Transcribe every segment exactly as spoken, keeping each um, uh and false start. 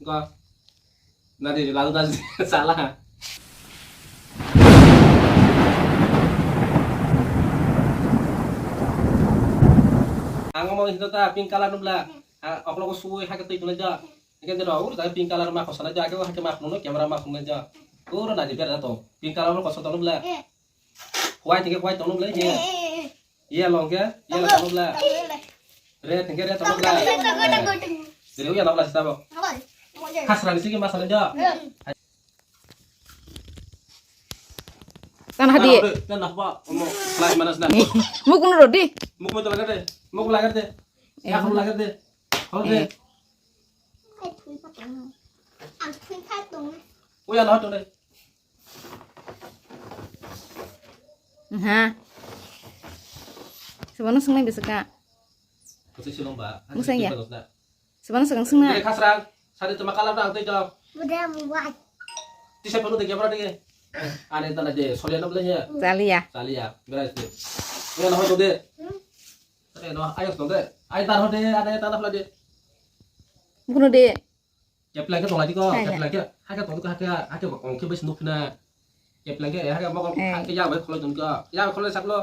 Ko. Nadi lalu tadi salah. Ang mau itu ta pink color nubla. Ah, oklo ko suwi hake tui tunai ja. Hake jero ur ta pink color ma khosana ja, hake hake ma khunu camera ma khunu ja. Ur nadi ber to. Pink color ko khosana nubla. White hingke white tongno bwlai he. Yellow hingke yellow tongno bwlai. Red hingke red tongno bwlai. Jere uya nabla sitabo. Khasrani sigi masani jo. Tan hadi. Tan nahba omo fly mana sna. Mukun rodi. Mukmo to lagade. Muk lagade. Ya khum lagade. Khol de. Uya no to de. Ha. Sebano sengnai besaka. Kusi silong ba. Musang ya? Sebano sengang sengna. Khasrang. Sari tuma kalam na ang tei jok. Udah muat. Tisa panu de kebra de. Ane tana de solia no bele ya. Salia. Salia. Berai de. Ya no to de. Ane no ayos to de. Ai tar ho de ane tana pla de. Buno de. Keplang ke tongla diko, keplang ke, hake tong diko, hake, hake kong ke bes nukna. Keplang ke, hake mokol, hake ya bai kholo dun ko. Ya bai kholo saklo.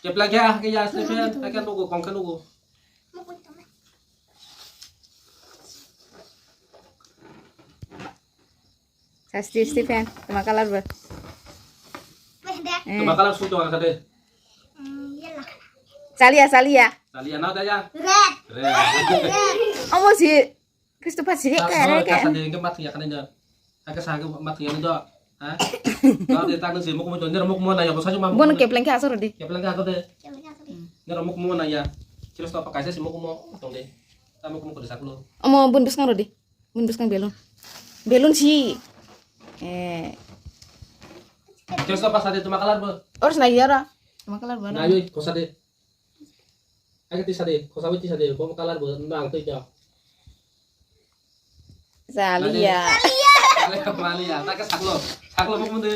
Keplang ke, hake ya Stephen, hake nugo, kong ke nugo. Sasti Stephen, tuma color bo. Tuma color suit dong kade. Salia, salia. Salia, nau daya. Red. Red. Omo si. Christopher sirek kaya rek kaya. Kasa de, engke mat ya kanai do. Hake sa hake mat ya do. Ha? Kau de tak nang si mukmo do, nero mukmo na ya, bo sa cuma. Bono keplang ke asor di. Keplang ke asor de. Nero mukmo na ya. Christopher kaisa si mukmo tong de. Ta mukmo ko de saklo. Omo bun bwskang rodi. Bun bwskang belun. Belun si. Eh. Christopher sa de tuma color bo. Ors na yara. Tuma color bo. Na yoi, kosa de. Ake tisa de, khosa bai tisa de, bom color bo nang twi jok. Salia. Salia, salia, ta ke saklo, saklo muk mundi.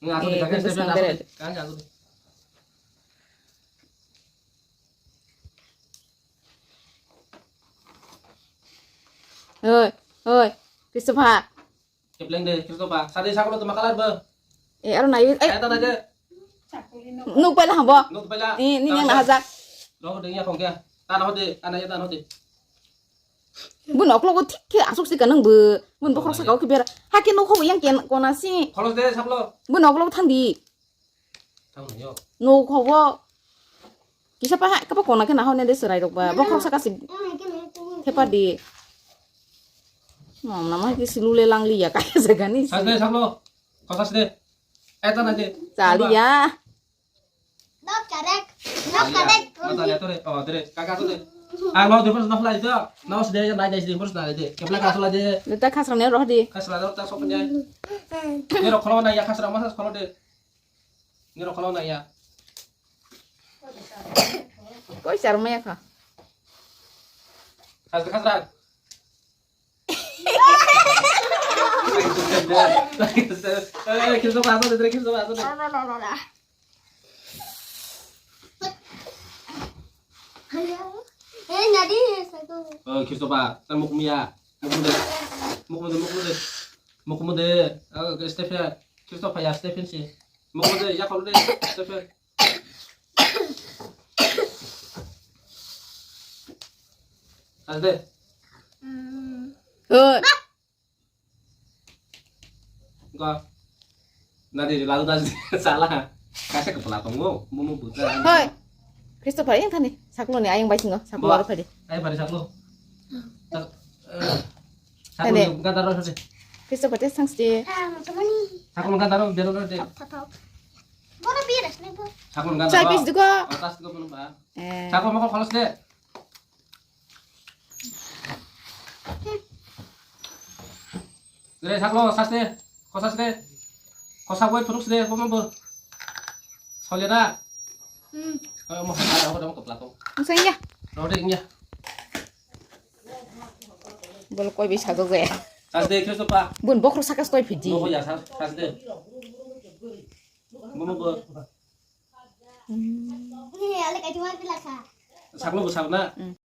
Nang aku de, ta ke step nang aku de. Oi, oi, Christopher. Kepleng de, Christopher. Sari saklo tuma color bo. Eh, aro nai, eh. Eta naje. Nuk paila hambo. Nuk paila. Eh, ni yang nahajak. Lo de ya khong kya. Tan hode, ana ya tan hode. Bun oklo go thik khe asuk sika nang bo. Bun bokhorok saka o khe bera. Ha khe nokho yang ken kona si. Kholos de saklo. Bun oklo thandi. Thang nai yo. Nokho bo. Kisa pa ha, kapa kona khe nahone de serai rok ba. Bokhorok saka si. Thepa di. Mom nama khe silule langli ya kaya jaga ni. Sas de saklo. Khosas de. Eta na de. Chali ya. Nok karek. Nok karek. Mata lihat tuh deh. Oh, deh. Kakak tuh deh. Ah, mau deh, terus nafla itu. Nafla sedih aja, naik, naik sedih, terus naik deh. Kepala kasih lah deh. Kita kasih nih roh di. Kasih lah, tak sopan ya. Ini rok kalau naya kasih masa kalau deh. Ini rok kalau naya. Koi charma ya kha. Kasih, kasih. Eh, Christopher, asal deh, Christopher, asal deh. Eh, Christopher, tan mukmia. Mukmu deh. Mukmu deh, mukmu deh. Mukmu deh. Oh, Stephen. Christopher ya, Stephen sih. Mukmu deh, ya kalau deh, Stephen. Asde. Hoi. Ko. Nadi lalu tadi salah. Kasih kepala tongo, mau buta. Hoi. Christopher yang tadi, saklo ni ayang bai singo, saklo aro tadi. Ayo pada saklo. Saklo bukan taruh tadi. Christopher teh sang sih. Saklo bukan taruh, biar udah deh. Bono biras ni bo. Sakon kan. Chai pis dugo. Atas dugo pun ba. Eh. Sakon mako kholos de. Gre saklo sas de. Khosas de. Khosa goi phuruk de bomo bo. Solena. Hmm. Eh, mo ha, mo ha, mo kepla ko. Musanya. Rode ingya. Bol koi bi sajok jaya. Sas de Christopher. Bun bokhro sakas koi phiji. Mo ya sas, sas de. Bomo bo. Hmm. Saklo bo sakna. Hmm.